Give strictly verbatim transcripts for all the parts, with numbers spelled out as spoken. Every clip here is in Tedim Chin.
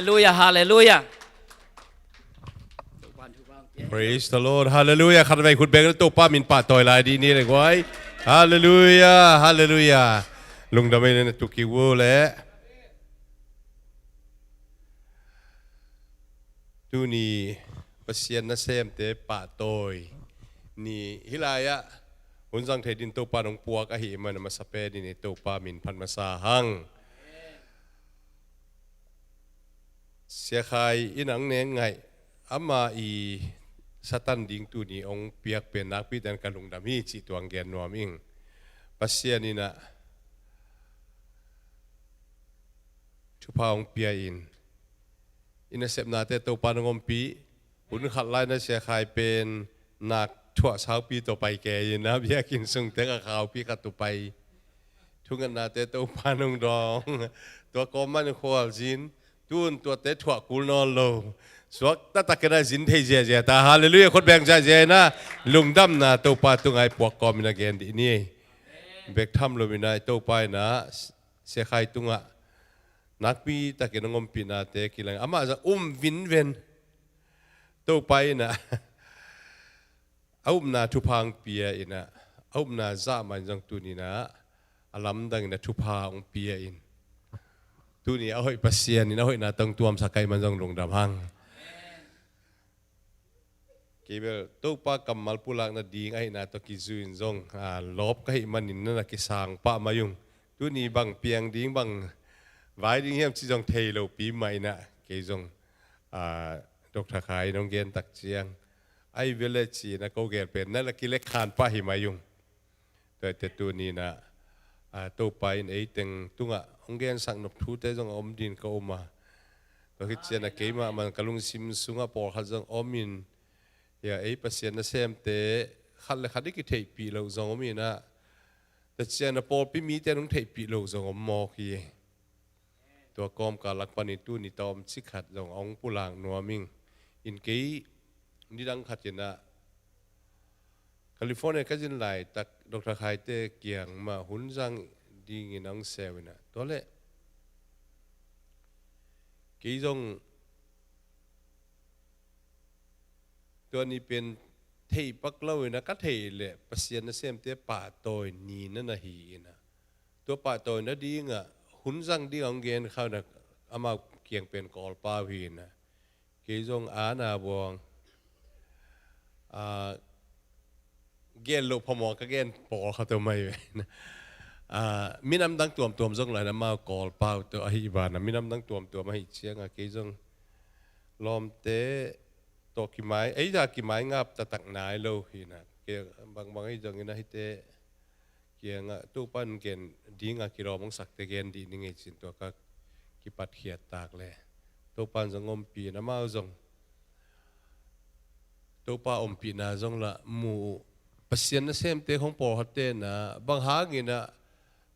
Halleluia, halleluia. Praise the Lord. Halleluia. Khatvei khut beng Topa min pahtawi lai dih ni le guai. Halleluia, halleluia. Lungdam ei na tuki wo le. Tuni Pasian nasemte pahtawi ni hi lai-ah hun zang thei din Topa nong puak ahi man a masa pen in Topa min phat masa hang. Sia Khai in ang neng ngaih ama i Satan ding tuni ong piak pen nakpi ten ka lungdam hi cih tuang gen nuam ing. Pasian in a thupha ong pia in i nasepnate Topa nong ompih. Hun khat lai na Sia Khai pen nak thuah saupi tawh pai kei in a biakinn sungte ka khaupi khat uh pai. Thungetnate Topa nong dawng. Tua kawm man khual zin. Tun tuate thuah kul nawn lo. Suak taktak in a zin thei ziazia ta. Halleluia. Khut beng ziazia in a lungdamna Topa tungah i puak kawm in a gen dih ni. Bek tham lo in a Topa in a Sia Khai tungah nakpi takin a ngompihnate kilang amah zah um vinven. Topa in a a upna thupha ong pia in a, a upna zah man zong tuni in a, a lamdang in a thupha ong pia in. Tuni a hoih Pasian in a hoihna tong tuamsak kai man zong lungdam hang. Kei bel Topa kammal pulakna ding ahihna tawh kizui in zong, a, lawp ka hih manin na na kisang pah mai ung. Tuni bang piang ding bang vai ding hiam ci zong thei lo pi mah in a kei zong, a, Doctor Khai nong gen tak ciang. Ai vele ci na ko gel pen na la kilek khan pah hi mai ung. Tuate tuni na, a, Topa in ei teng tungah hong gensak nop thute zong a om din ka om a. Tua khit ciang a keimah man ka lungsim sungah pawlkhat zong om in, hia ei Pasian nasemte khat le khat i kitheihpih loh zong om in a. Tua ciang a pawlpi mite hong theihpih loh zong om mawk hi. Tua kawmkal lak panin tuni tawm cikhat zong a hong pulak nuam ing. In kei nidang khat in a California ka zin laitak Doctor Khaite kiang mah hun zang dingin a hong seu in a. Tua leh kei zong tua ni pen theih pak lo in a ka theih leh Pasian nasemte pahtawi ni na na hi in a. Tua pahtawi nadingah hun zang dingah hong gen kha in a amau kiang pen Kawlpau hi in a. Kei zong a na buang, a, gen loh phamawh ka gen pawlkhat uh mai ve. A, minam dang tuamtuam zong lai na amau Kawlpau tawh ahi banah minam dang tuamtuam ahi ciangah kei zong lawmte tawh kimai, ei zah kimai ngap taktak nai lo hi na. Kei bangbang ei zong in a hite kiangah Topa in gen dingah kilawm hong sakte gen dih ni ngei cin tua ka kipatkhiat tak le Topa in zong ompih in amau zong Topa ompihna zong lah mu uh. Pasian nasemte khong pawlkhatte na bang hangin a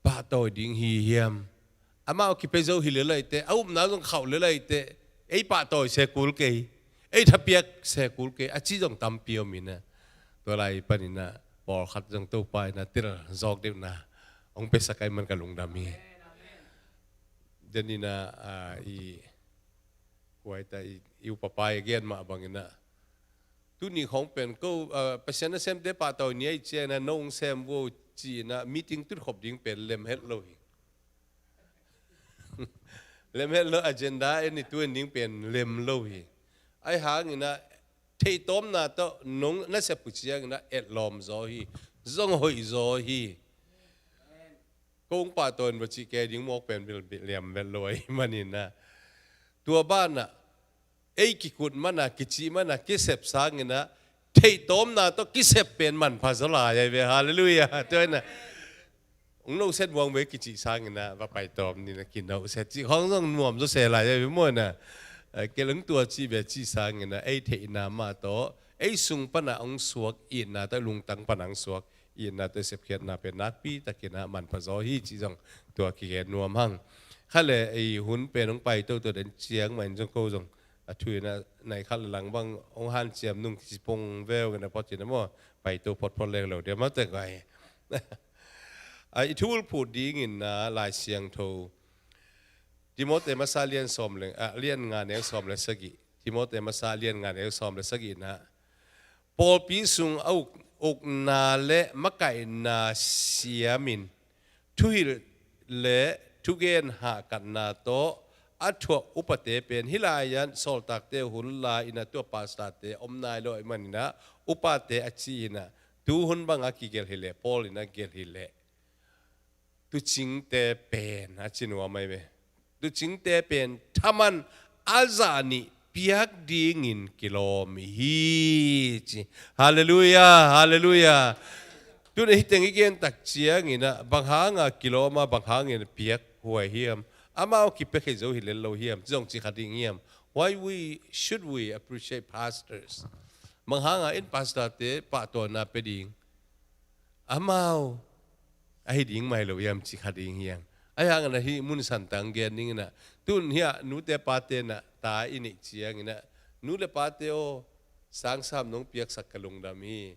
pahtawi ding hi hiam? Amau kipia zo hi lel ahih teh, a upna zong khauh lel ahih teh, ei pahtawi se kul kei, ei thapiak se kul kei a ci zong tampi om in a. Tua lai panin a pawlkhat zong Topa in a tel zawk deuhna hong piasak ahih man ka lungdam hi. Denin a, a, i huaita i, i upa pa i gen mah bangin a tuni khong pen ko, a, Pasian nasemte pahtawi ni ahih ciangin a no hong sem vo ci-in a meeting tutkhop ding pen lem het lo hi. Lem het lo, agenda en i tu en ding pen lem lo hi. Ahi hangin a theitawmna tawh nong na sep uh ciangin a etlawm zaw hi. Zong hoih zaw hi. Kong pahtawi in va cih kei ding mawk pen bil, bil liam vet lo ahi manin a tua banah ei kikut mana, kicih mana, kisep sangin a theitawmna tawh kisep pen manpha zaw lai ahi ve. Halleluiah. Tua in a hong noset buang ve kicih sangin a va paitawm ni na kinoset cih khong zong nuam zaw se lai ahi ve maw na. Kei leng tua cih ve cih sangin a ei theihna mah tawh ei sung pana hong suak itna tawh lungtang pana hong suak itna tawh sepkhiatna pen nakpi takin a manpha zaw hi cih zong tua kigen nuam hang. Khat le ei hun pen hong pai toto den ciang mah in zong ko zong a thu in a nai khat le lang bang hong hanciam nung kici pong veu in a phot in a maw, pai to photphot leng lo dia maw tek vai. A, i thul phut dingin a Lai Siangtho Timote masa lian sawm le, ah, lian nga neu sawm le sagih. Timote masa lian nga neu sawm le sagih na. Pawlpi sung a uk, ukna le makaihna siamin, thuhilh le thugen hahkatna tawh a thuak upate pen, hih lai-ah sawltakte hun lai-in a tua pastorte om nai lo ahih manin ah, upate a ci-in ah, tu hun bang a kigelh hi leh, Paul in a gelh hi leh, tuucingte pen a ci nuam ahi ve. Tuucingte pen thaman a zah nih piak dingin kilawm hi ci. Halleluiah, halleluiah. Tun hih teng i gen tak ciangin ah, bang hanga kilawm a, bang hangin piak huai hiam? Amau kipia khin zo hi lel lo hiam? Zong ci kha ding hiam? Why we, should we appreciate pastors? Bang hanga in pastorte pahtawina pia ding? Amau ahi ding mah hi lo hiam ci kha ding hiam? Ahi hangin ah hih mun santang gen dingin ah, tun hih ah nute pate in ah ta i neih ciangin ah, nu le pate aw, sangsam nong piaksak ka lungdam hi.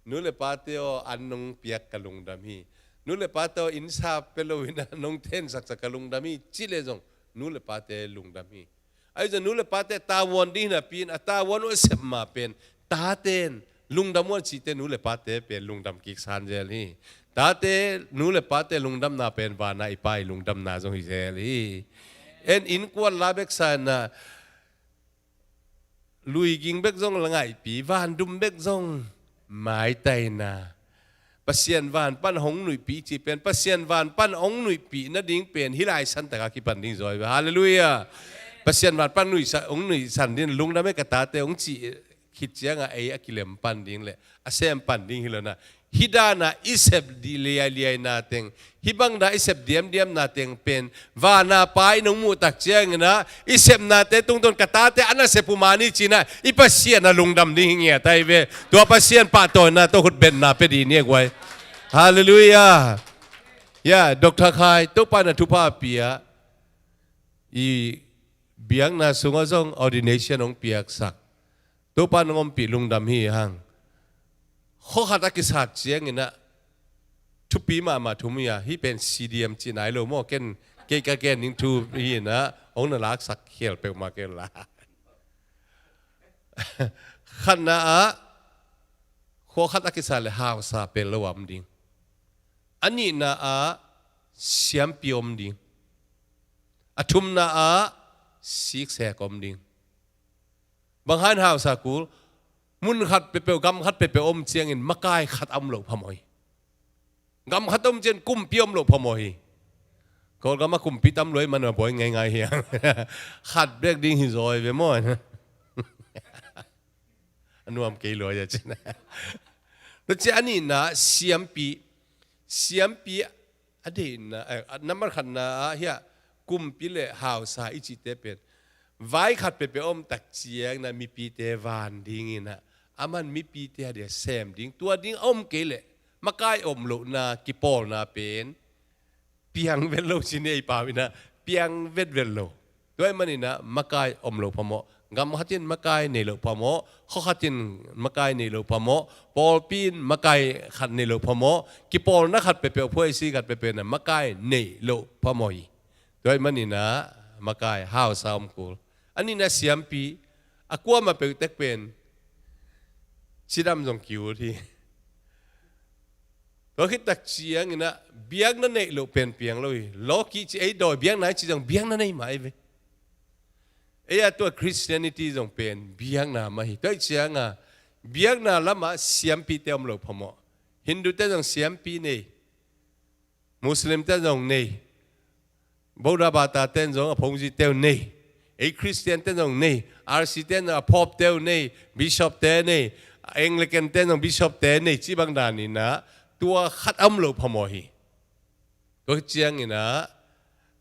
Nu le pate aw, an nong piak ka lungdam hi. Nu le pate aw, inn sa pia lo-in ah nong tensaksak ka lungdam hi, ci leh zong nu le pate lungdam hi. Ahi zong nu le pate tavuan ding hi napi-in, a tavuan uh a sep ma pen, tate in lungdam uh a cihte nu le pate pen lungdam kik san zel hi. Tate, nu le pate lungdamna pen vana i Pa i lungdamna zong hi zel hi. En, innkuan la bek sa-in ah, luiging bek zong la ngaihpi, vandum bek zong maitaina. Pasian van pan hong nuihpih cih pen, Pasian van pan hong nuihpih nading pen hih lai santaka kipan ding zaw hi ve. Halleluiah. Pasian van pan nuihsa-, hong nuihsan ding, lungdam e ka tate hong cih khit ciangah ei a kilem pan ding le a sem pan ding hi lo-in ah, hih dana i sep dih liailiaina teng, hih bang da i sep diamdiamna teng pen, vana Pa in hong muh tak ciangin ah, i sepnate tungtawn ka tate a na sep uh mah ni ci-in ah, i Pasian a lungdam ding hi ngiat ahi ve. Tua Pasian pahtawina tawh khutbetna pia dih ni a guai. Halleluiah. Ya, Doctor Khai, Topa in a thupha pia, i biakna sungah zong ordination hong piaksak. Topa in hong ompih, lungdam hi hang. Khua khat a kisat ciangin ah, thupi mahmah thu om hi a, hih pen C D M cih nai lo maw, ken, kei ka gen ding thu hi-in ah, hong na laksak khial peuhmah kei la. Khatna ah, khua khat a kisat leh hausa pelh lo a om ding. A nihna ah, siampi om ding. A thumna ah, siksek om ding. Bang hangin hausa kul? Mun khat peuhpeuh, gam khat peuhpeuh om ciangin makai khat a om loh phamawh hi. Gam khat a om ciangin kumpi a om loh phamawh hi. Kawlgam ah kumpi tam lua ahih manin a buai ngeingai hi hang. Khat bek ding hi zaw hi ve maw. A nuam kei lua hi a cin. Tua ciang a nihna siampi, siampi a deihna, eh, a nambat khatna ah hiah kumpi le hausa i cihte pen, vai khat peuhpeuh a om tak ciangin ah mipite van dingin ah, aman mipite a dia sem ding, tua ding a om kei leh makai om lohna, kipawlna pen piang vet lo ci ni ei pau-in ah, piang vetvet lo. Tua ahih manin ah makai om loh phamawh. Gam khat in makai nei loh phamawh. Khua khat in makai nei loh phamawh. Pawlpi in makai khat nei loh phamawh. Kipawlna khat peuhpeuh, phuaisi khat peuhpeuh in ah makai nei loh phamawh hi. Tua ahih manin ah makai hausa om kul. A nihna siampi, a kuamah peuh tek pen cidam zong ki-ut hi. Tua khit tak ciangin ah biakna neih loh pen piang lo hi. Lawki ci ei dawi biakna i ci zong biakna nei mah hi ve. Ei a tua Christianity zong pen biakna mah hi. Tua ahih ciangin ah biakna lamah siampite om loh phamawh. Hindute zong siampi nei. Muslimte zong nei. Buddha bata ten zong a phungzite uh nei. Ei Christian ten zong nei. R C ten zong a Pope te uh nei. Bishop te nei. Anglican ten zong bishop te nei. Cih bang danin ah tua khat a om loh phamawh hi. Tua ciangin ah,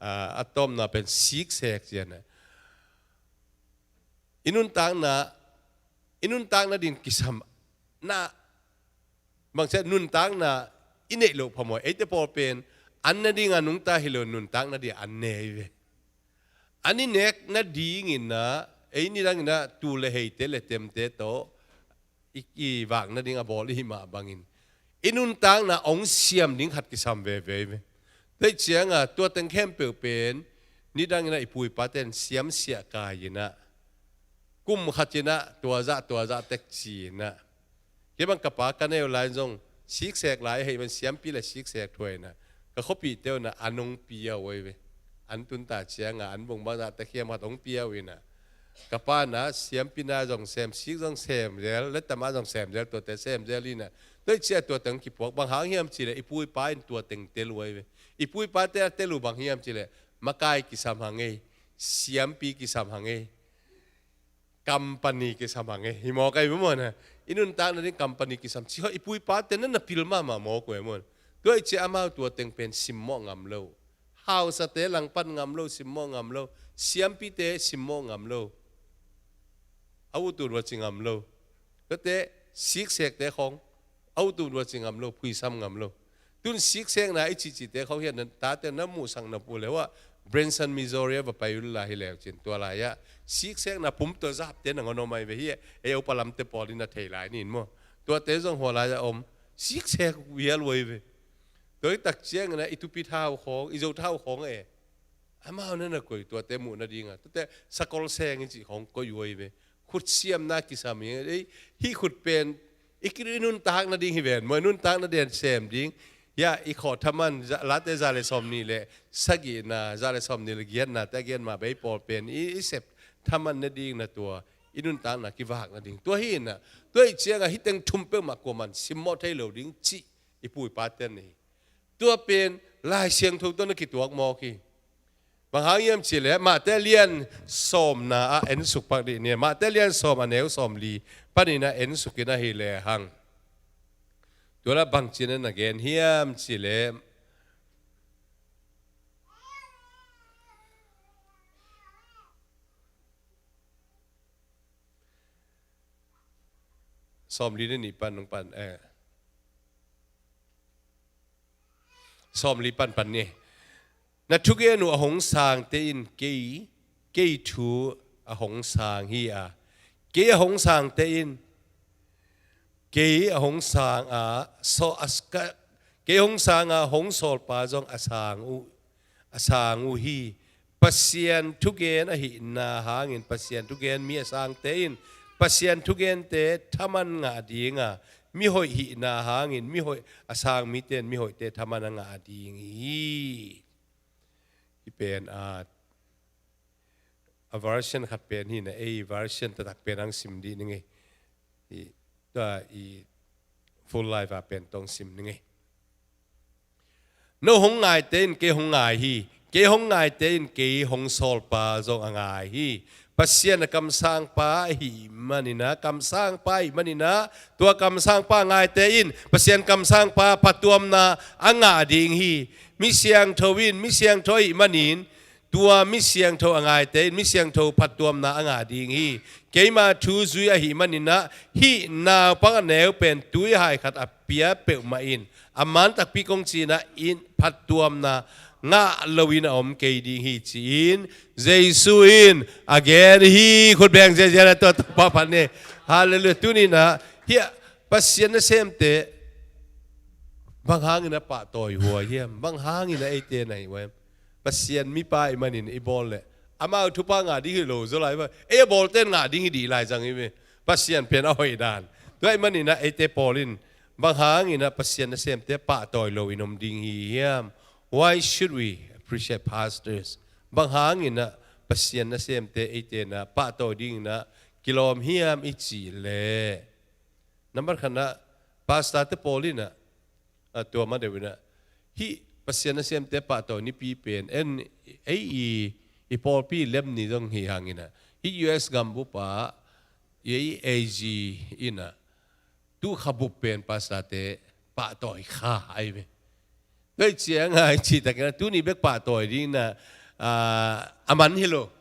a, a tawpna pen siksek cian ah, i nuntakna, i nuntakna ding kisam na, bangci a nuntakna i neih loh phamawh. Eite pawl pen an nading a nungta hi lo, nuntak nading an ne hi ve. An i nek nadingin ah, ei nidangin ah tul le heite le temte tawh i, i vak nading a bawl i hih mah bangin i nuntakna hong siam ding khat kisam veve hi ve. Tua ahih ciangin ah tua teng khempeuh pen Nidang inah i pu i pate in siamsiah kai inah, kum khat inah tua zah tua zah tek ci inah, kei bang ka pa ka neu lai zong siksek lai ahi man siampi le siksek thuai inah, ka khuapihte uh inah an hong pia uh ahi ve. An tunta cianga an bong bang zah tek hiam khat hong pia uh inah, ka pa inah siampi na zong sem, sik zong sem zel, lettama zong sem zel, tuate sem zel inah. Tua i ciah tua teng kipuak, bang hang hiam cileh i pu i pa in tua teng tel uh ahi ve. I pu i pate a tel uh bang hiam cileh makai kisam hang ei, siampi kisam hang ei, company kisam hang ei. Hi mawk ahi ve maw na. I nuntak nading company kisam ci hawh i pu i pate na na pil mahmah mawk uh ahi maw na. Tua i ciah amau tua teng pen simmawh ngam lo. Hausate langpan ngam lo, simmawh ngam lo. Siampite simmawh ngam lo. A utu dua ci ngam lo. Tuate siksekte khong a utu dua ci ngam lo, phuisam ngam lo. Tun siksekna i cihcihte khong hian tate na muhsak na pu le uh ah, Branson, Missouri ah va pai uh la hi leu cin tua lai ah siksekna pum tua zahapte na ngon om ahi ve hi. Ei upa lamte pawl in na thei lai nin maw. Tuate zong hua lai ah om, siksek vial uh ahi ve. Tua i tak ciangin ah i tupi thau khong, i zo thau khong e. Amau na na koih tuate muh nadinga, tuate sakol seng i cih khong koih uh ahi ve. Khut siamna kisam hi. Ei, hih khut pen i kir i nuntak nading hi ven maw, i nuntak nading sem ding. Ya, i khawh thaman, za-, late za le sawm nih le sagihna, za le sawm nih le giatna te a giat mah bei pawl pen i, i sep thaman nading na tua, i nuntakna kivak nading. Tua hi inah, tua i cianga hih teng thum peuhmah kuaman simmawh thei lo ding cih i pu i pate na hi. Tua pen Lai Siangtho tawh na kituak mawk hi. Bang hang hiam cileh Mate lian sawmna ah en suk pak dih ni. Mate lian sawm a neu sawm li panin ah en suk in ahi le hang. Tua lah bang cin a na gen hiam cileh sawm li na nih pan nung pan eh. Sawm li pan pan ni. Na thugen uh a hong sangte in kei, kei thu a hong sang hi a. Kei a hong sangte in kei a hong sang a, so, a, ka, kei hong sang a hong sawlpa zong a sang uh, a sang uh hi. Pasian thugen ahihna hangin Pasian thugen mi a sangte in Pasian thugente thaman ngah dinga, mihoih hihna hangin mihoih a sang mite in mihoihte thaman a ngah ding hi. Hi pen a, a version khat pen hi na, ei version taktak pen ang sim dih ning ei. I, tua i full life a pen tong sim ning ei. No hong ngaite in kei hong ngai hi. Kei hong ngaite in kei hong sawlpa zong a ngai hi. Pasian a kamsangpa ahih maninah, kamsangpa ahih maninah, tua kamsangpa ngaite in Pasian kamsangpa phattuamna a ngah ding hi. Mi siangtho in mi siangtho ahih manin tua mi siangtho a ngaite in mi siangtho phattuamna a ngah ding hi. Keima thu zui ahih maninah hih naupang a neu pen tuihai khat a pia peuhmah in a man takpi kong cinah in phattuamna ngah loin a om kei ding hi ci-in Jesu in a gen hi. Khut beng ziazia na tua pahphat ni. Halleluiah. Tuninah hih Pasian nasemte bang hangin a pahtawi huai hiam? Bang hangin a eite na hi huai hiam? Pasian mipa i manin i bawl leh amau thupha ngah ding hi lo zaw lai. Ei a bawlte in ngah ding hi dih lai zang hi ve. Pasian pen a hoih dan. Tua i maninah eite pawl in bang hangin a Pasian nasemte pahtawi lo in om ding hi hiam? Why should we appreciate pastors? Bang hangin a Pasian nasemte eite na pahtawi dinginah kilawm hiam i cih leh, nambat khatnah pastorte pawl inah, a, tua ma deuh inah hih Pasian nasemte pahtawi nipi pen en ei i, i pawlpi lem ni zong hi hanginah hih U S gambup ah ei A G inah tukha bup pen pastorte pahtawi kha ahi ve. Tua i cianga i cihtakinah tuni bek pahtawi dinginah, a, a man hi lo.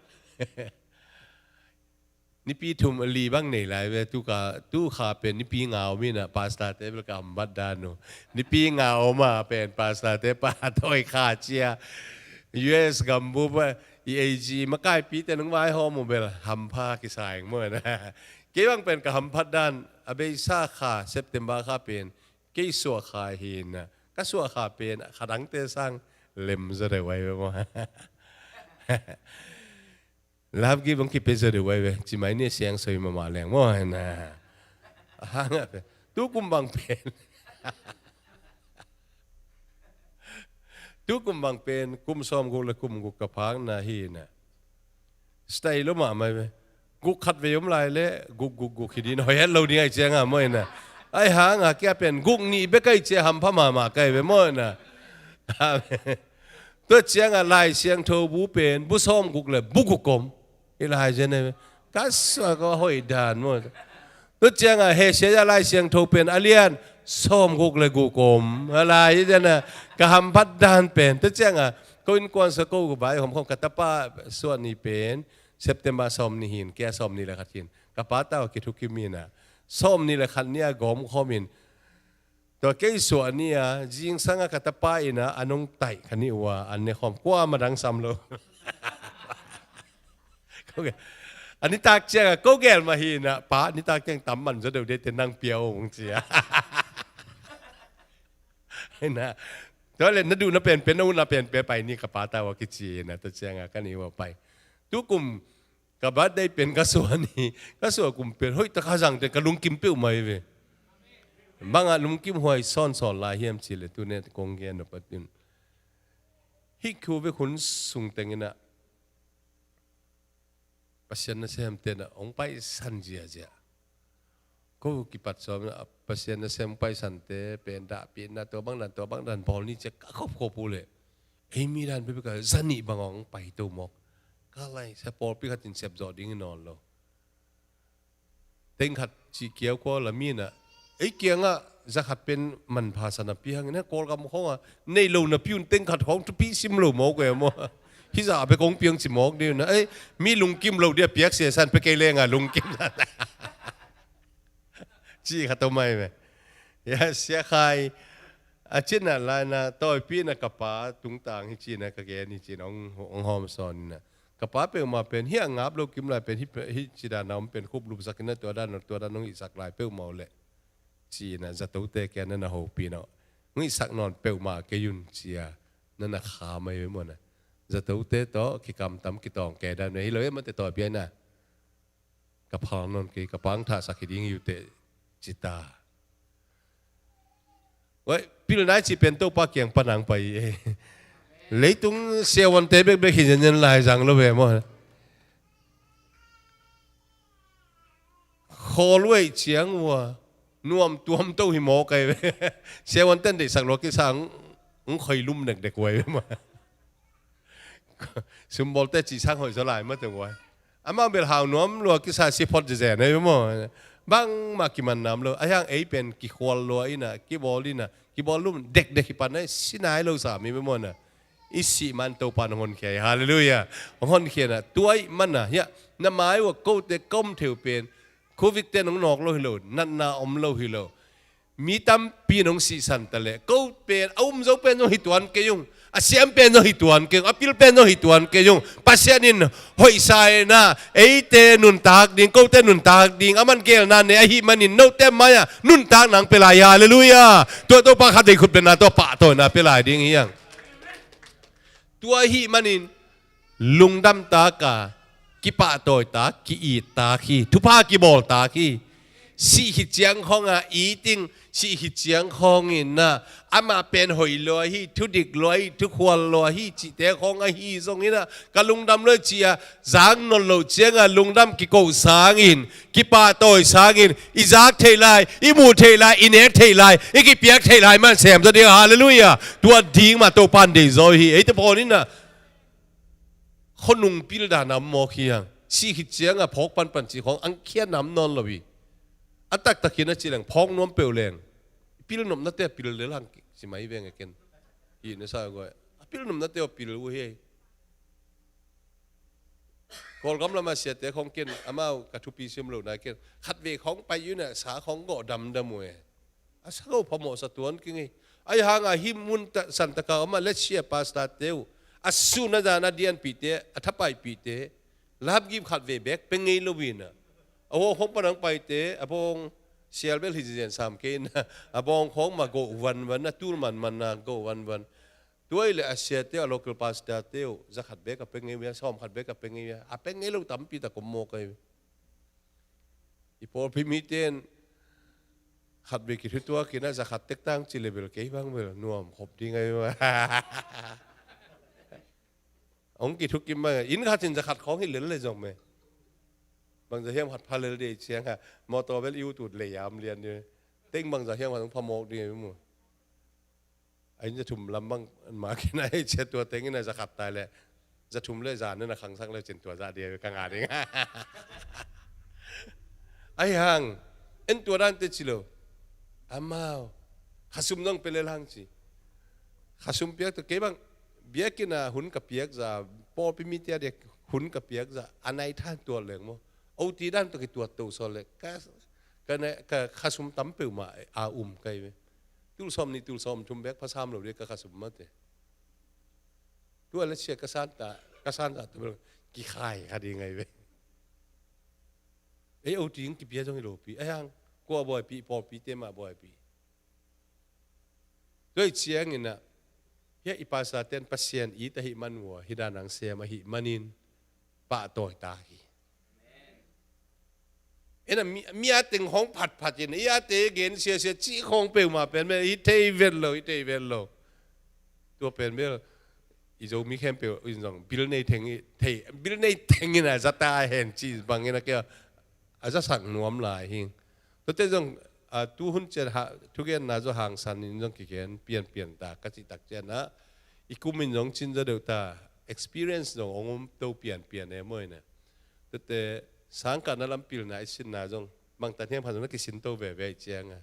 Nipi thum li bang nei lai ve, tukha, tukha pen nipi nga om inah pastorte bel ka hambat dan uh. Nipi nga om a pen pastorte pahtawi kha cia. U S gambup ah i A G makaipite nung vaihawm uh bel hampha kisa ing maw na. Kei bang pen ka hamphat dan a beisa kha September kha pen kei suah kha hi inah, ka suah kha pen kha dangte sang lem zaw deuh ahi ve maw. Love gift hong kipia zaw deuh ai ve. Ci mai ni siang soi mahmah leng maw, hi na. A hang a pen, tu kum bang pen, tu kum bang pen kum sawmguk le kum guk ka phakna hi na. Style lo mahmah ai ve. Guk khat vei om lai le guk guk guk hi ding, hoih het lo ding ai ciang a maw, hi na. Ai hang a kia pen guk nih bek ai ciang hampha mahmah kai ve maw, hi na. Amen. Tua ciang a Lai Siangtho bu pen bu sawmguk le bu guk om. I Lai Siangtho ka suak a hoih dan maw. Tua ciang a Hesia Lai Siangtho pen a lian sawmguk le guk om. A Lai Siangtho ka hamphat dan pen. Tua ciang a ko innkuan sung ko vai hom khom ka tapa suah ni pen September sawm ni hin, kei a sawm ni le khat hin. Ka pa tau a kithukim hi na. Sawm ni le khat ni a gawm khawm in. Tua kei suah ni a, zingsang a ka tapa in a, a nong taih ka nih uh a, an ne khawm. Kua ma dang sam lo. Ko gel. A nitak ciang a, ko gel mah hi na, pa, nitak ciang tam man zaw deuh dei te nang pia ung ci a. Hi na. Tua le na duh na pen pen, na uh na pen pen pai ni ka pa tau a kici hi na, tua ciang a ka nih uh a pai. Tu kum ka birthday pen ka suah ni, ka suah kum pen hoih tak a zang te ka lungkim peuhmah hi ve. Bang a lungkim huai sawnsawn lai hiam cih le tu ne kong gen nop a tin. Hih khu ve khun sung teng in a Pasian nasem te na hong paisan ziazia. Ko kipat sawm na Pasian nasem hong paisan te pen dahpihna tua bang dan, tua bang dan bawl ni ci a ka khop khop uh le. Ei mi dan peuhpeuh ka za nih bang hong pai to mawk. Ka lai sa pawlpi khat in sep zawh ding hi nawn lo. Teng khat cih kiau kua la mi na. Ei kiang a za khat pen manpha sa napi hang in a Kawlgam khawng a nei lo napi un teng khat khawng thupi sim lo mawk e maw. Hih za bek kong piang ci mawk ding na. Ei, mi lungkim lo dia piak sia san pe kei leng a lungkim. Ci khat om ai ve. Ya, Sia Khai. A cin a lai na, tawipi na ka pa tungtang hi ci na ka gen hi ci na hong, hong hawm sawn na. Ka pa peuhmah pen, hih a ngap lo kim lai pen, hih pe-, hih ci dan a om pen, khup lup sak in na tua dan, tua dan hong hih sak lai peuhmah uh leh. Ci na, zatote kia na na hopih na. Hong hih sak nawn peuhmah kei un ci a, na na kha mai ve maw na. Zatote tawh, kikamtam, kitawng kei dan, hi lo e mate tawipi ai na. Ka phal nawn kei, ka pang thahsak hi ding hi uh teh, ci ta. Oi, pilna i cih pen Topa kiang pan hong pai e. Leitung siavuante bekbek hi zenzen lai zang lo ve maw. Khawl uh ei ciang uh a, nuam tuam to hi mawk ai ve. Siavuante in deihsak lua kisa hong, hong khoi lum dekdek uh ai ve maw. Sumbawlte cih sang hoih zaw lai mate guai. Amau bel hau nuam lua kisa si phot zezen ahi maw. Bangmah kiman nam lo. A hiang ei pen kikhual lua in a, kibawl in a, kibawl lum dekdek hi pan a, si nai lo sa mi maw na. I sih man Topa in hong honkhia hi. Halleluiah. Hong honkhia na. Tua ahih man a, hiah, na mai uh a kote ka om thei uh pen, Covid te in hong nawk lo hi lo, natna om lo hi lo. Mi tampi in hong sihsan ta leh, ko pen, a um zo pen zong hi tuan kei ung, a siam pen zong hi tuan kei ung, a pil pen zong hi tuan kei ung. Pasian in hoihsa in a, eite nuntak ding, kote nuntak ding, aman gelna nei ahih manin, note mai-ah nuntak nang pia lai, halleluiah. Tua Topa khat vei khut bengna, tua pahtawina pia lai ding hi hang. Tua ahih manin, lungdam tak a, kipahtawi tak, ki-it tak hi, thupha kibawl tak hi. Sih khit ciang khawng a, it ing, sih khit ciang khawng in a, amah pen hoih lua hi, thudik lua hi, thukhual lua hi, cihte khawng ahi zong in a, ka lungdam lua hi ci a, zak nawn loh ciang a, lungdam kiko sangin, kipahtawi sangin, i zak theih lai, i muh theih lai, i nek theih lai, i kipiak theih lai man sem zaw ding, halleluiah. Tua ding mah Topa in deih zaw hi, eite pawl in a, khuanung pil dan a om mawk hi hang. Sih khit ciang a phawk panpan cih khawng, ang khia nam nawn lo hi. A taktak hi na ci leng, phawk nuam peuh leng. Pil nopnate a pil lel hang ci mai veng a ken. Hi na sa guai. A pil nopnate a pil uh hi. Kawlgam lam a siate khawng ken, amau ka thupi sim lo na ken. Khat vei khawng pai uh na sa khawng gawh damdam uh e. A sa ko phamawh sa tuan kei ing. Ahi hang a hih mun ta, Santa Cruz a om a let's share pastor te uh. A sun a zan a dianpihte, a thapaihpihte. Love gift khat vei bek pia ngei lo in a. A hawng khawng pan hong paite, a bawng sial bel hi zenzen sam kei in a. A bawng khawng mah gawh vanvan, a tul manman a gawh vanvan. Tua ahih leh a siate uh, a local pastor te uh, za khat bek a pia ngei uh hia, sawm khat bek a pia ngei uh hia, a pia ngei lo tampi tak om mawk ahi ve. I pawlpi mite in khat bek kithutuak in a za khat tek tang ci le bel kei bang bel nuam khop ding ahi ve. Hong kithukim bang, inn khat in za khat khawng hi lel le zong me. Bang za hiam khat pha lel ding ciang a, mawtaw bel i ut ut lei a om lian ding. Teng bang za hiam khat hong pha mawk ding ahi ve mu. A inn za thum lam bang mah kei na hi cia, tua teng in a za khat tai leh za thum le za nih na khangsak le cin tua zah ding ka ngah ding. Ahi hang en tua dan te ci lo. Amau khasum zong pia lel hang ci. Khasum piak tua kei bang biakinn a hun ka piak zah, pawlpi mite a diak hun ka piak zah a nai than tuat leng maw. Oti dan tua kituat to saw le ka, ka, ka khasum tam peuhmah a um kai ve. Tul sawm nih, tul sawm thum bek pha sam lo ding ka khasum mate. Tua le sia ka santa, ka santa tu bel kikhai kha ding ngai ve. Ei oti in kipia zong i lopi. Ahi hang kua buaipi, pawlpite mah buaipi. Tua ahih ciangin a, hia i pastor ten Pasian it ahih man uh a, hih dan hong sem ahih manin pahtawi ta hi. En a mi, mi a teng hong phatphat in, i a te gen siasia cih khawng peuhmah pen bel i thei vet lo, i thei vet lo. Tua pen bel i Zomi khempeuh in zong bil nei theng i, thei, bil nei theng in a za ta hen ci bangin a kia a zasak nuam lai hi. Tuate zong a, tu hun cian ha, thugenna zong hangsan in zong kigen pianpian ta ka cih tak cian a, i kum in zong cin zaw deuh ta, experience zong hong om to pianpian e maw in a. Tuate sangkahna lam pilna i sinna zong bangtan hiam khat zong na kisin to veve i ciang a.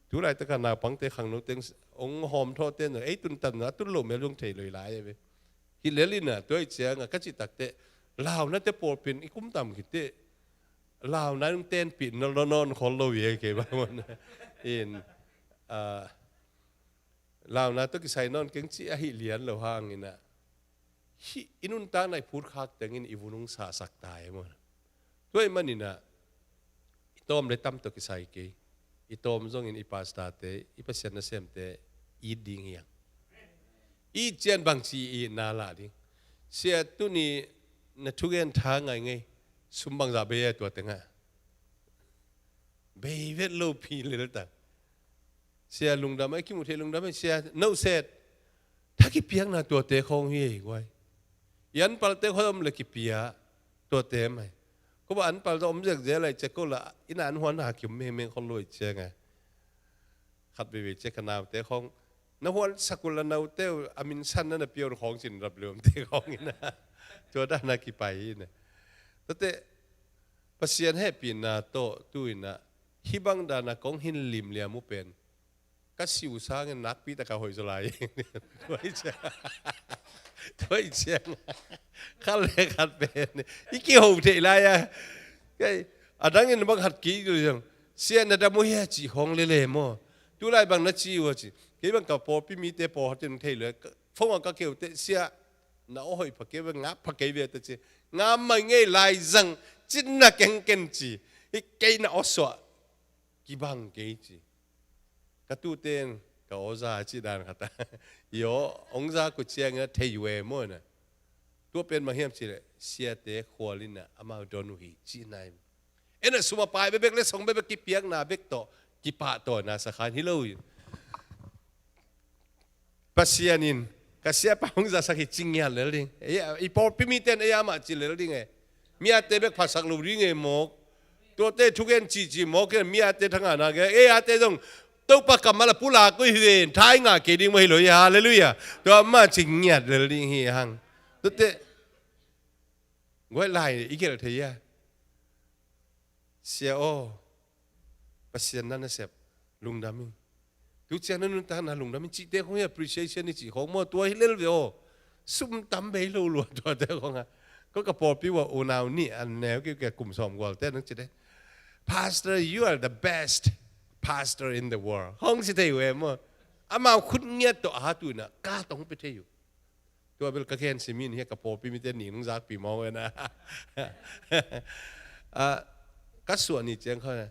Tu laitak a naupangte khangno teng hong hawm thawh ten zong ei tuntan zong a tun lo mel zong thei lo i lai e ve. Hi lel in a, tua i ciang a ka cih tak teh launate pawlpi in i kum tam khit teh launa in tenpih nawn khol lo hi kei bang maw in a. Launa tawh kisai nawn keng cih ahi lian lo hang in a, hih i nuntakna i phutkhak tengin i vun hong sahsak ta e maw. Tua ahih manin a, i tawm le tam tawh kisai kei, i tawm zongin i pastor te, i Pasian nasemte it ding hi hang. It cian bangci i itna lah ding. Sia tuni na thugen tha ngai ngei, sum bangzah bei e tua teng a. Bei vet lo pi lel ta. Sia lungdam a, i kimuh theih lungdam a, sia nohset. Tha kipiakna tuate khawng hi ei guai. I anpalte khawng om le kipia tuate mai. Ko ba anpal zong om zekzek lai cia ko la, i na an huan ha kiom mengmeng khol lo i cia ngai. Khat veivei cia ka naute khawng na huan sakul a naute uh a minsan na na pia un khawng cin rap liomte khawng in a. Tua dan a kipai hi in a. Tuate Pasian hehpihna tawh tu in a, hih bang dan a kong hin limliam uh pen ka si uh sangin nakpi taka hoih zaw lai. Tua i ciang, tua i ciang khat le khat pen i kiho theih lai a. Kei a dangin bang khat kik uh ciang, sia na dam uh hia cih khawng lele maw. Tu lai bang na ci uh a ci. Kei bang ka pawlpi mite pawlkhat in thei lo. Phone a ka keu teh sia na aw hoih pha kei ve, ngap pha kei ve ta ci. Ngap mai ngei lai zang cin na kengken ci. Hi kei na aw suah kibang kei ci. Ka tute in ka aw za a cih dan khat a, i aw hong za kut ciangin a thei uh e maw in a. Tua pen bang hiam cih leh siate khual in a amau don uh hi cihna hi. En a sum a pai bekbek le song bekbek kipiakna bek tawh kipahtawina sakhan hi lo hi. Pasian in ka siapa hong zasak hi ci ngiat lel ding. Ei, i pawlpi mite in ei amah ci lel ding e. Mi ate bek phasak lo ding e mawk. Tuate thugen cici mawk in mi ate thangahna ge. Ei ate zong Topa kammal a pulak uh hi ven. Thai ngah kei ding mah hi lo hi. Halleluiah. Tua amah ci ngiat lel ding hi hang. Tuate guai lai i gelh thei a. Sia aw, Pasian na nasep lungdam in. Tu ciang na nuntakna lungdam in cihte khong hi appreciation i cih khong maw, tua hi lel ve aw. Sum tam bei lo lua tuate khong a. Ko ka pawlpi uh a unau nih an neu kiu kia kum sawm gualte nang ci de. Pastor, you are the best pastor in the world. Hong ci thei uh e maw. Amau khut ngiat tawh a tu ina ka tong pe thei uh. Tua bel ka khen simin hi a ka pawlpi mite nih nung zakpi mawng ena. Ah, ka suah ni ciang kha,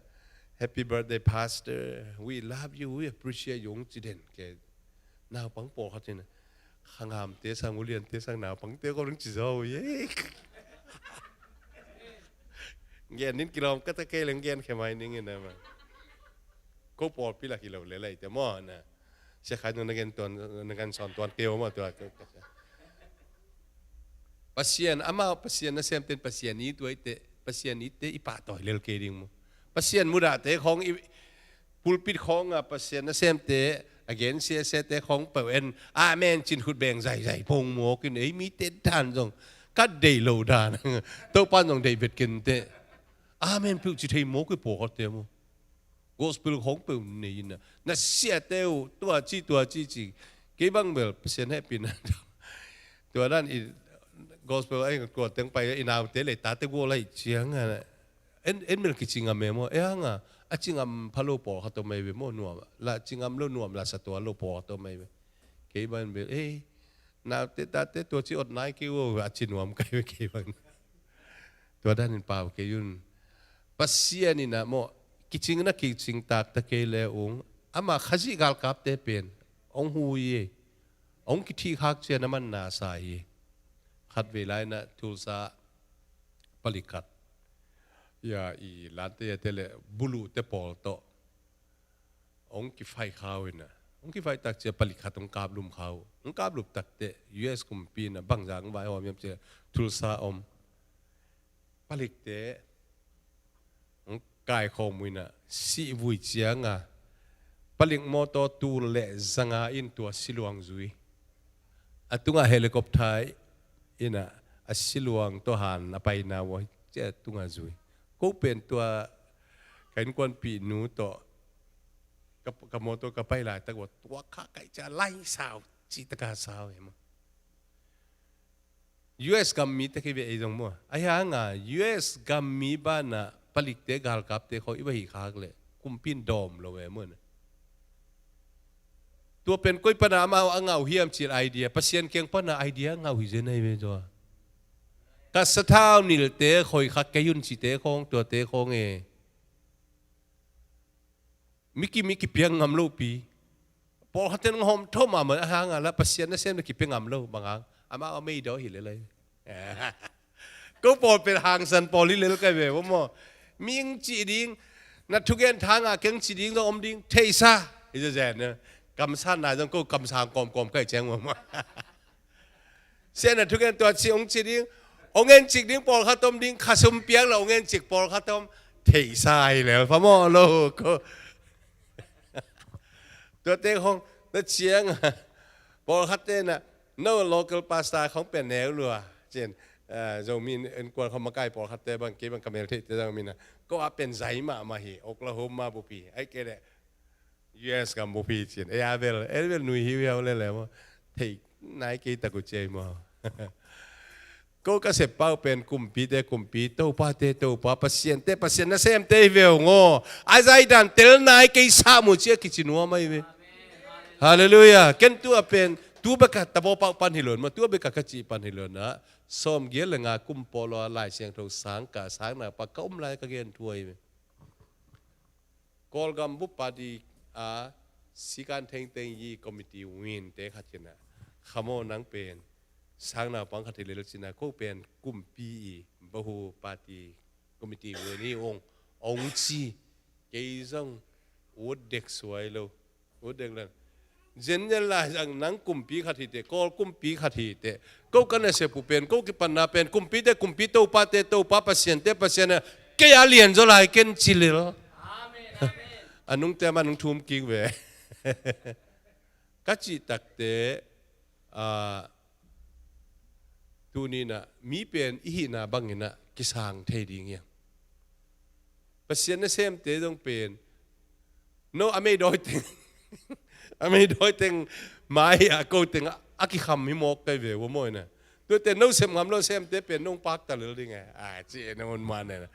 "Happy birthday, Pastor. We love you, we appreciate you," hong ci den ke. Naupang pawlkhat in, Khangamte sang, uliante sang, naupangte ko nang ci zo ye. Gen nin kilawm ka ta kei leng gen khemai ning in ama. Ko pawlpi lak hi lo le lai te maw na. Sia khai nung na gen tuan, na gen sawn tuan kei maw tua. Pasian, amau Pasian nasemten Pasian it uh ahih teh, Pasian itte i pahtawi lel kei ding maw. Pasian mudahte khawng i pulpit khawngah Pasian nasemte a gen siasiate khawng peuh en amen cin khut beng zaizai pong mawk in ei mite dan zong ka deih lo dan. Topan zong deih vet kei inteh. Amen peuh ci thei mawk i pawlkhatte maw. Gospel khawng peuh nei in a, na siate uh tua ci tua ci ci. Kei bang bel Pasian hehpihna tua dan i gospel ai tua teng pai i naute le tate gual lai ciang a, en, en bel kici ngam e maw. E hang a, a ci ngam pha lo pawlkhat om mai ve maw, nuam la ci ngam lo, nuam la sa tua lo pawlkhat om mai ve. Kei bang bel ei, naute tate tua ci ot nai kei uh a ci nuam kai ve kei bang. Tua danin pau kei un. Pasian in a maw, kicing na kicing tak ta kei le ung, ama Khazih galkapte pen hong hu hi. Hong kithih khak ciang a man na sa hi. Khatvei lai na Tulsa palik khat, ya i lante ya te le buluhte pawl tawh hong kifight kha uh in a, hong kifight tak ciang palik khat hong kaplum kha uh. Hong kaplum tak teh U S kumpi in a bangzah hong vaihawm hiam ciang Tulsa om palikte hong kaikhawm uh in a, sihvui ciang a palik mawtaw tul le zanga in tua siluang zui. A tungah helicopter in a, a siluang tawh han a paina uh a, ciah tungah zui. Ko pen tua ka innkuanpihnu tawh ka, ka mawtaw ka pai laitak uh a, tua kha kaih ciah lai sau, cih taka sau hi maw. U S gam mite kei ve ei zong maw. Ahi hang a U S gam mi banah palikte galkapte khawng i va hih khak leh kumpi in dawm lo e maw na. Tua pen koi pana amau a ngah uh hiam cih idea, Pasian kiang pana idea a ngah uh hi zen ahi ve tua. Ka sathau nilte khoi kha kei un cite khawng, tuate khawng e. Mi ki, mi kipiang ngam lopi. Pawlkhat ten hawm thawm a man a hang a la Pasian nasem le kipia ngam lo bang hang. Amau a meidaw hi le lai. Ko pawl pen hangsan pawl hi lel kai ve maw. Mi ing cih ding, na thugen thang a keng cih ding zong om ding, theihsa. Hi zazen na. Kamsan nai zong ko kamsang kawmkawm kai ciang maw. Sian na thugen tua cih hong ci ding, hong en cik ding pawlkhat om ding, khasum piak lo hong en cik pawlkhat om, theihsa hi lel pha maw lo ko. Tuate hong na ciang a, pawlkhat te na, no local pastor khong pen neu lua. Cin, ah, Zomi innkuan khong makai pawlkhat te bang, kei bang ka mel theih te Zomi na. Ko a pen zai mahmah hi, Oklahoma bupi. Ai kei le, U S gam bupi cin. Ei a bel, ei bel nui hi viau le le maw. Thei nai kei tak uh ciai maw. Ko ka sep pau pen kumpite kumpi, topate topa, pasiante pasian nasemte hi ve ung aw. A zaidan tel nai kei sa mu cia kici nuam ahi ve. Halleluiah. Ken tu a pen, tu beka tabo pau pan hi lon maw, tu beka ka ci pan hi lon a. Sawm gial le nga kum pawl a Lai Siangtho sang ka, sang na pa ka um lai ka gen thu ahi ve. Kawlgam bu party a sikan thengteng i committee win te khat kina. Khamo nang pen sang naupang khat hi lel cina, ko pen kumpi i bahu party committee win i ong, ong ci. Kei zong ut dek suai lo. Ut dek lo. Zen zen lai zang nang kumpi khat hi te, Kawl kumpi khat hi te. Ko ka nasep uh pen, ko kipanna pen, kumpite kumpi, topate topa, pasiante pasian a, kei a lian zaw lai ken ci lel. Amen, amen. A nungte a ma nung thum kik ve. Ka cih takte, ah, tuni na, mi pen i hihna bangin a kisang thei ding hiam. Pasian nasemte zong pen, no a meidawi teng, a meidawi teng, mai a ko teng, a kikham hi mawk kai ve ua mawi na. Tuate no sem ngam lo semte pen, nong pakta lel ding e. A, ci e na un man e na.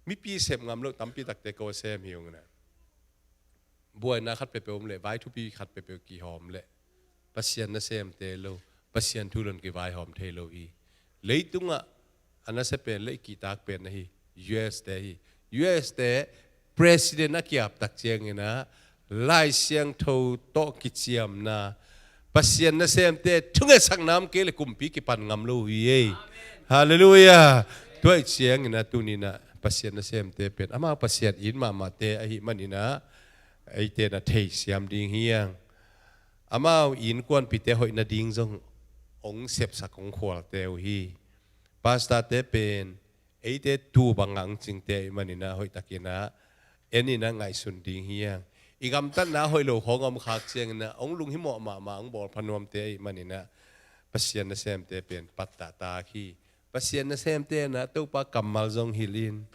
Mipi sem ngam lo tampi takte ko sem hi ung na. Buaina khat peuhpeuh om leh, vai thupi khat peuhpeuh kihawm leh, Pasian nasemte lo, Pasian thu lon kivaihawm thei lo hi. Leitungah a nasia pen le i kihtak pen ahi, U S te hi. U S te president a kiap tak ciangin a, Lai Siangtho tawh kiciamna, Pasian nasemte thungetsakna om kei le kumpi kipan ngam lo hi ei. Halleluiah. Tua i ciangin a tuninah Pasian nasemte pen amau Pasian in mahmahte ahi maninah eite na theisiam ding hiang. Amau innkuanpite hoih nading zong hong sepsak hong khualte uh hi. Pastorte pen eite tu bangah hong cingte ahi maninah hoihtakinah eninah ngaihsun ding hiang. I gamtatna hoih lo khawng a om khak cianginah hong lunghimawh mahmah hong bawl phanuamte ahi maninah Pasian nasemte pen pattahtak hi. Pasian nasemte na Topa kammal zong hilhin,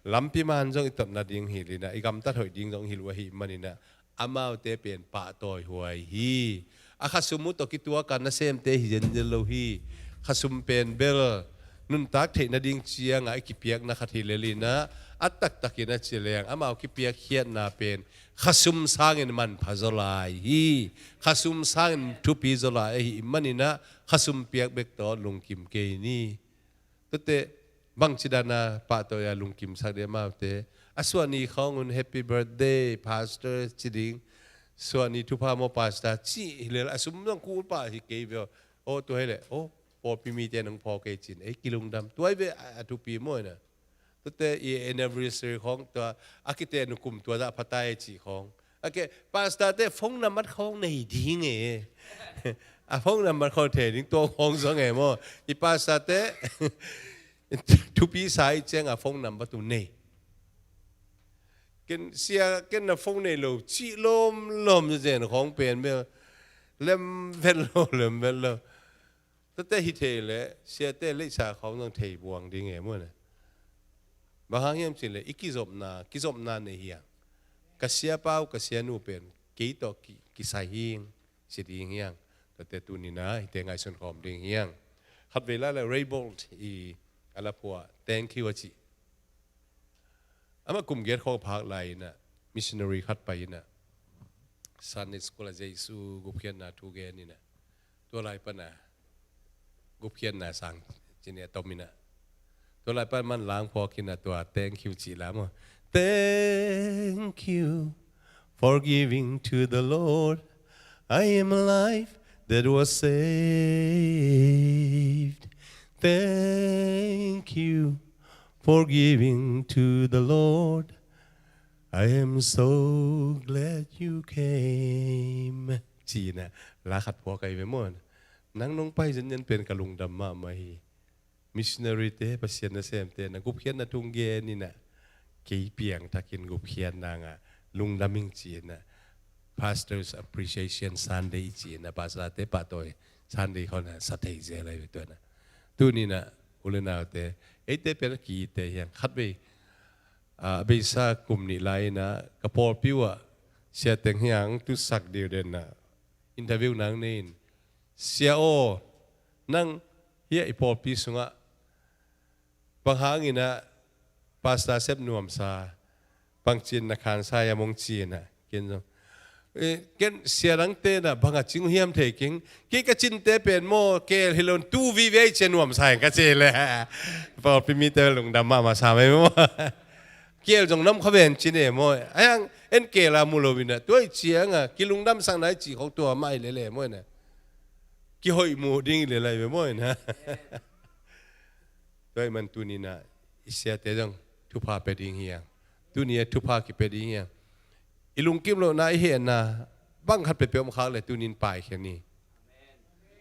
lampi man zong i tot nading hilhinah i gamtat hoih ding zong hil uh ahi maninah amaute pen pahtawi huai hi. A khasum uh tawh kituaka nasemte hi zenzen lo hi. Khasum pen bel nuntak theih nading ciangah i kipiakna khat hi lelinah a taktakin a ci leng amau kipiakkhiatna pen khasum sangin manpha zaw lai hi. Khasum sangin thupi zaw lai ahi maninah khasum piak bek tawh lungkim kei ni. Tuate bangci dana pahtawi a lungkimsak dih amaute? A suahni khawng un happy birthday pastor ci ding, suahni thupha maw pastor cih hilel a sum zong kul pah hi kei ve. Aw tua hileh aw pawlpi mite nong phaw kei cin ei kilungdam tuai ve a thupi mawina. Tuate i anniversary khawng tua a kite nukum tua dah phatai cih khawng a ke pastorte phone number khawng nei ding e. A phone number khawng thei ding tua khawng zong e maw? I pastorte thupi sa i ciang a phone number tu nei. Ken sia ken na phone nei lo cih lawmlawm zen khawng pen bel lem vet lo lem vet lo. Tuate hi thei le siate leihsa khawng zong thei buang ding e maw na? Bang hang hiam cin le i kizopna kizopna nei hiang. Ka siapa uh ka sianu pen kei tawh ki- kisai hing ci ding hiang. Tuate tunina hite ngaihsun khawm ding hiang. Khatvei lai le Raybold i a la phuah thank you a cih. Amah kum giat khawng phak lai inah missionary khat pai inah Sunday school a Jesu gupkhiatna thu gen inah tua lai pana gupkhiatna sang cini a tom inah tua lai pan man lang phawk inah tua thank you cih la maw? Thank you for giving to the Lord. I am alive that was saved. Thank you for giving to the Lord. I am so glad you came. Ci inah la khat phawk ahi ve maw? Nang nong pai zenzen pen ka lungdam mahmah hi. Missionary te Pasian nasemte na gupkhiatna thu gen inah kei piangthakin gupkhiatna ngah lungdam ing ci inah Pastors Appreciation Sunday i ci inah pastorte pahtawi Sunday khawng na sa thei zel ahi ve tuanah. Tuninah u le naute eite pen a ki-itte hiang khatvei a beisa kum nih lai inah ka pawlpi uhah siateng hiang tusak deuh denah interview nang nei in sia aw nang hiah i pawlpi sungah bang hanginah pastor sep nuamsa bangcin na khansa ia mong cinah ken zong ken siadangte na banga cing hiam thei king kei ka cinte pen maw kel hi lo tu vive cia nuamsa in ka ci le pawlpi mite lungdam mahmah sa mai maw? Kel zong nam kha ven cin e maw? Ayang en kel a mu lo inah tua i cianga kilungdamsakna i ci khok tua mah i lele maw inah kihoih mu ding i lelai ve maw inah. Tua i man tuninah i siate zong thupha pia ding hiang. Tuni a thupha kipia ding hiang. I lungkim lohna i hehna bang khat pepia om khak le tunin paikhia ni.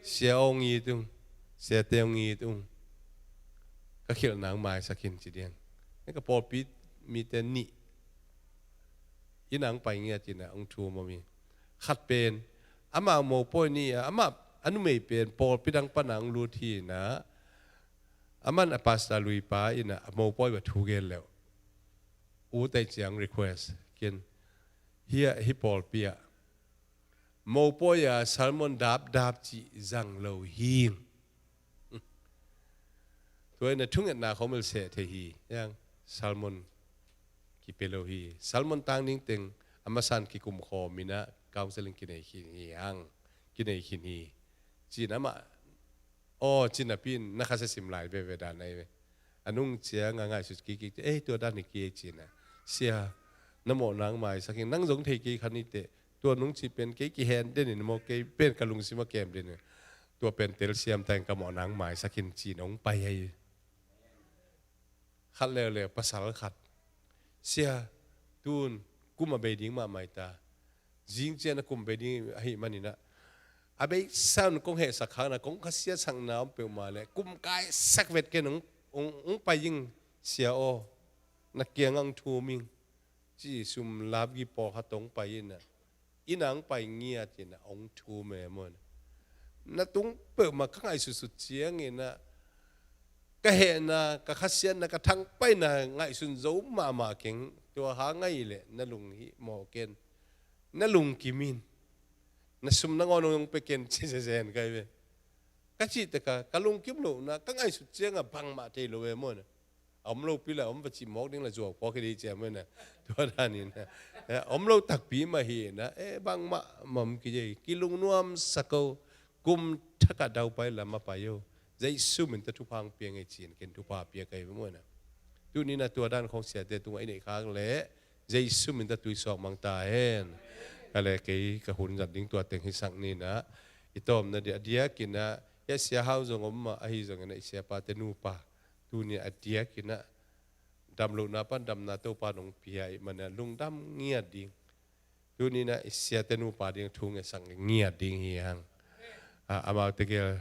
Sia ong it ung siate ong it ung ka khilhna ong maisak hin ci diang. Ka pawlpi mite nih i nang pai ngiat inah ong thum om hi. Khat pen amah mopawi ni a amah a numei pen pawlpi dang pana ong lut hi inah aman a pastor luipa inah a mopawi va thu gen leuh. U tei ciang request ken hiah hi pawlpi ah mopawi a salmon dapdap cih zang lo hing. Tua inah thungetna khawm el seh thei hi yang salmon kipe lo hi. Salmon tang ding teng a masan kikum khawm inah counseling kinei khin hi hang kinei khin hi. Cin amah aw cin a pin na khasa sim lai veve dan ai ve. A nung ciang a ngaihsut kikik ei tua dan hi ki ei cina sia Na mawhna hong maisak in, nang zong thei kei kha ni teh. Tua nong cih pen kei kihen den in maw, kei pen ka lungsim a kem den in. Tua pen telsiam ta in, ka mawhna hong maisak in ci-in hong pai hi. Khat leuleu pasal khat, "Sia, tun kum a bei ding mahmah hi ta. Zing ciang a kum bei ding ahih manin ah, a beisa un kong hehsak khak na, kong khasiatsakna om peuhmah leh kum kai sak vet ken, hong, hong, hong pai ing Sia aw, na kiangah hong thum ing," ci, sum lapgi pawlkhat tawh hong pai in ah, inn ah hong pai ngiat in ah hong thum e maw. Na tung peuhmah ka ngaihsutsut ciangin ah, ka hehna, ka khasiatna, ka thangpaihna ngaihsun zo mahmah keng. Tua hang ahih leh na lung hih mawk in, na lungkim in, na sum nangawn hong pia ken ci zenzen ka hi ve. Ka cih tekah ka lungkim lohna ka ngaihsut ciangah bangmah thei lo e maw. A om lopi leh a om va cih mawk ding leh zuau khawk hi ding ci a maw. Tua danin a om lo takpi mah hi na, e, bangmah mawk kei, kilungnuam sak o. Kum thak a Daupai lam ah pai o. Jesu min tawh thupha hong pia ing ei ci-in ken thupha pia ka hi maw. Tuni-in ah tua dan khawng siate tungah i neih khak leh Jesu min tawh tui sawk mang ta hen. Ka leh kei ka hun zat ding tua teng hisak ni-in ah, i tawpna di-, a diakin ah, hih Sia Hau zong om mah ahi zongin ah, i siapate nupa, tuni a diakin ah damlohna pan damna Topa'n hong pia ahih manin ah lungdam ngiat ding. Tuni-in ah i siate nupa ding thu ngetsak ngiat ding hi hang. A, amau tegel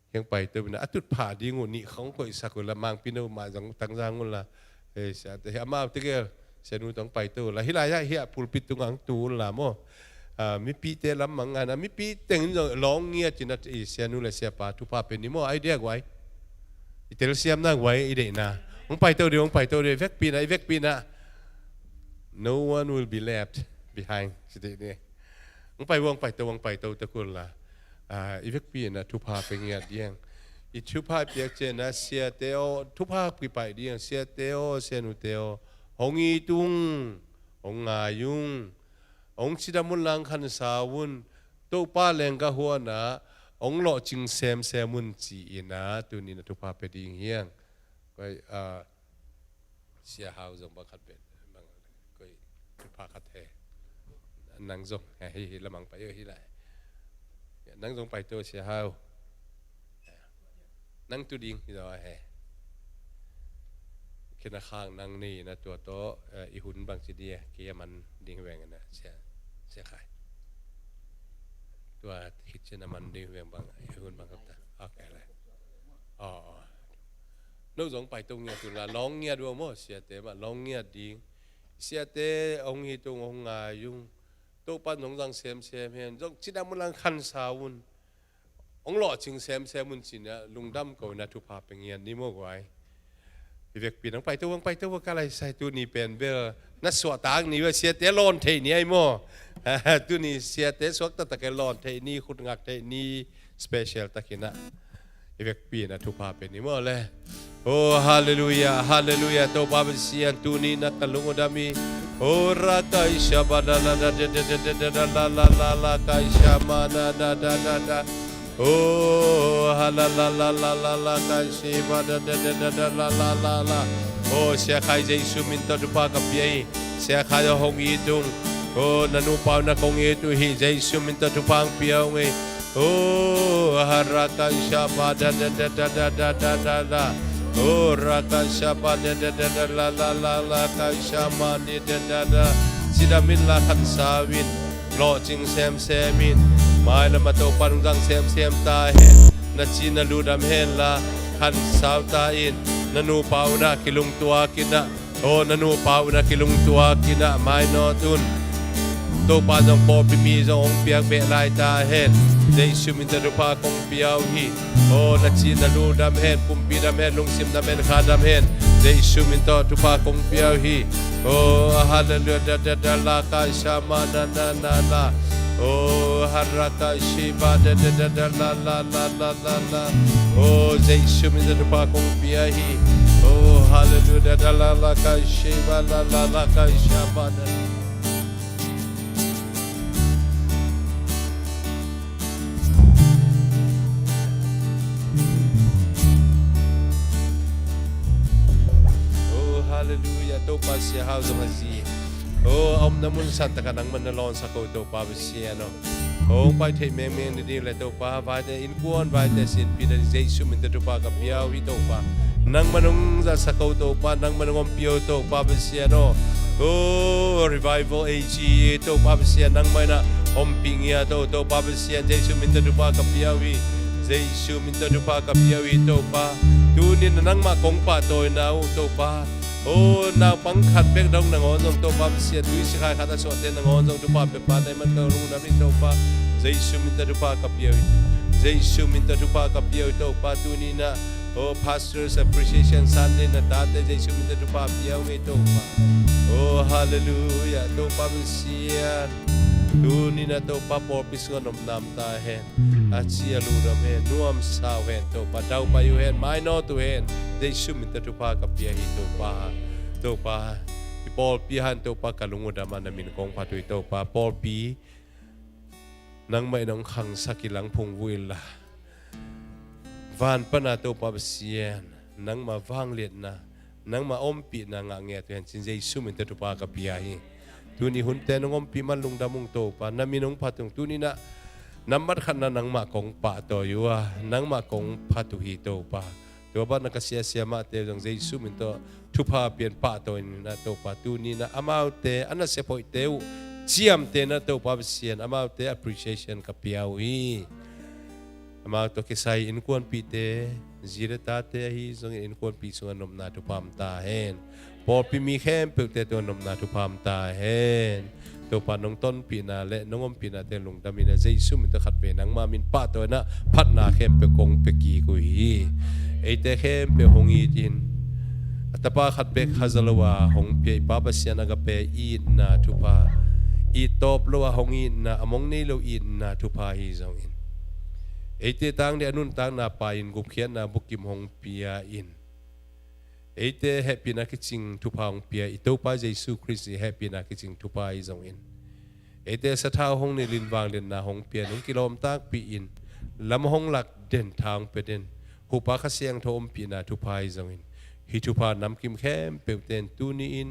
hong paito in ah, a tutphah ding uh nih khawng koihsak unla, Mangpino mah zong tangzang unla. Hei, siate, amau tegel sianu tawh hong paito unla. Hih lai-ah, hih ah pulpit tungah hong tu unla maw. A, mipite lam mang ngan a, mipi teng in zong lawng ngiat in ah, i sianu leh siapa thupha pia ni maw, a diak guai. I telsiamna guai, i deihna. Hong paito dih, hong paito dih, i vekpi-in ah, i vekpi-in ah. No one will be left behind. Ci dih ni. Hong pai, hong paito, hong paito tek unla. A, i vekpi-in ah thupha pia ngiat ding. I thupha piak ciangin ah siate aw, thupha kipaih ding, siate aw, sianute aw, hong it ung, hong ngai ung, hong cidam unla hong khansau un, Topa leenggah huan ah hong lawhcing semsem un ci-in ah tuni-in ah thupha pia ding hi hang. Koi, a, Sia Hau zong bang khat pen, bang, koi, thupha khat he. Nang zong, he, hih, hih lamang pai o, hih lai. Nang zong paito, Sia Hau. Nang tu ding hi zaw a he. Kei na khak nang nei na tua tawh, eh, i hun bangci ding a, kei a man ding veng na, Sia, Sia Khai. Tua khit ciang a man ding veng bang, i hun bang kap ta. Ok, lai. Aw, aw. No zong paito ngiat unla, lawng ngiat uh maw, siate mah, lawng ngiat ding. Siate hong it ung, hong ngai ung. Topa'n hong zang semsem hen. Zong cidam unla hong khansau un. Hong lawhcing semsem un ci-in ah, lungdam ko-in ah thupha pia ngiat ni maw guai. I vekpi-in ah hong paito, hong paito, ka lai sai tuni pen bel na suahtak ni uh a, siate lawn theih ni ahi maw. Tuni siate suakta tak e lawn theih ni, khut ngak theih ni, special takin ah. I vekpi-in ah thupha pia ni maw le. Oh, halleluiah, halleluiah. Topa Pasian, tuni-in ah ka lung uh dam hi. Oh, rakaisha ba da la da da da da da da la la la la kaisha ma na da da da da. Oh, ha la la la la la la kaisha ba da da da da da la la la la. Oh, Sia Khai, Jesu min tawh thupha ka pia hi. Sia Khai aw, hong it ung. Oh, na nupa uh na kong it uh hi. Jesu min tawh thupha hong pia ung ei. Oh, haraka shaba da da da da da da da da da. Oh, raka shaba da da da da la la la la ka shama ni da da da. Cidam inla khansau in, lawhcing semsem in. Mailam ah Topa nungzang semsem ta hen. Na cih na lungdam hen la khansau ta in. Na nupa uh na kilungtuak in ah. Oh, na nupa uh na kilungtuak in ah mainawt un. Topa zong pawlpi mi zong hong piak beh lai ta hen. Jesu min tawh thupha kong pia uh hi. Oh, na cih na lungdam hen, pumpi dam hen, lungsim dam hen, kha dam hen. Jesu min tawh thupha kong pia uh hi. Oh, halleluiah, da da da la ka shama na na na na. Oh, haraka shiba da da da da la la la la la la. Oh, Jesu min tawh thupha kong pia hi. Oh, halleluiah, da da la la ka shiba la la la ka shaba da. Oh, halleluiah. Topa Sia Hau zong a zi. O, a omna mun san takah nangman na lawnsak o Topa Pasian aw. Hong pai theih mengmeng nading le Topa, vaite innkuan, vaite sinpihna ding Jesu min tawh thupha ka pia uh hi Topa. Nangman hong zahsak o Topa, nangman hong ompih o Topa Pasian aw. O, Revival A G Topa Pasian, nangman na ompih ngiat o Topa Pasian, Jesu min tawh thupha ka pia uh hi. Jesu min tawh thupha ka pia uh hi Topa. Tuni-in nangmah kong pahtawina uh Topa. O, naupang khat bek dong nangawn zong Topa Pasian, tuisik hai khat a suahte nangawn zong thupha pia pa na hih man ka lungdam hi Topa. Jesu min tawh thupha ka pia uh hi. Jesu min tawh thupha ka pia uh hi Topa. Tuni-in, o, Pastors Appreciation Sunday na tate Jesu min tawh thupha pia uh hi Topa. O, halleluiah Topa Pasian. Tuni-in Topa pawlpi sungah nopna om ta hen. A ci a lungdam hen, nuamsa uh hen Topa, daupai uh hen, mainawt uh hen. Jesu min tawh thupha ka pia hi Topa. Topa, i pawlpi hang Topa ka lung uh dam a, na min kong phat uh hi Topa. Pawlpi nangmah in hong khangsak hi, langphung vui inla, van pana Topa Pasian, nangmah vangliatna, nangmah ompihna ngah ngiat uh hen cin Jesu min tawh thupha ka pia hi. Tuni hunte nong ompih man lungdam ung Topa, na min hong phat ung. Tuni-in nambat khatna nangmah kong pahtawi uh a, nangmah kong phat uh hi Topa. Tua banah ka siasia mahte zong Jesu min tawh thupha pia-in pahtawi in Topa. Tuni-in amaute a nasep hoihte uh ciamtehna Topa Pasian, amaute appreciation ka pia uh hi. Amau tawh kisai innkuanpihte, zi le tate ahi zongin innkuanpih sungah nopna thupha om ta hen. Pawlpi mi khempeuhte tungah nopna thupha om ta hen. Topa nong tonpihna le nong ompihna teng lungdam in a, Jesu min tawh khatvei nangma min pahtawina phatna khempeuh kong pia kik uh hi. Eite khempeuh hong it in, a tapa khat bek haza lo a hong pia i Pa Pasian agape itna thupha, it tawp lo a hong itna, a mong nei lo itna thupha ahi zongin, eite tang ding a nuntakna pai-in gupkhiatna bukim hong pia in, eite hehpihna kicing thupha hong pia i Topa Jesu Khrist i hehpihna kicing thupha ahi zongin, eite sathau hong nilhin vangliatna hong pia in, hong kilawmtakpih in, lam hong lak den, tha hong pia den, hupa Kha Siangtho ompihna thupha ahi zongin, hih thupha namkim khempeuhte in tuni-in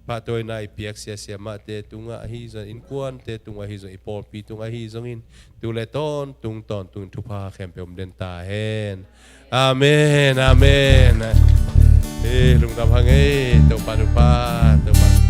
pahtawina i piak siasia mahte tungah ahi zongin, innkuante tungah ahi zongin, i pawlpi tungah ahi zongin, tu le tawntung tawntung in thupha khempeuh om den ta hen. Amen, amen. Eh, lungdam hang ei, Topa thupha, Topa thupha.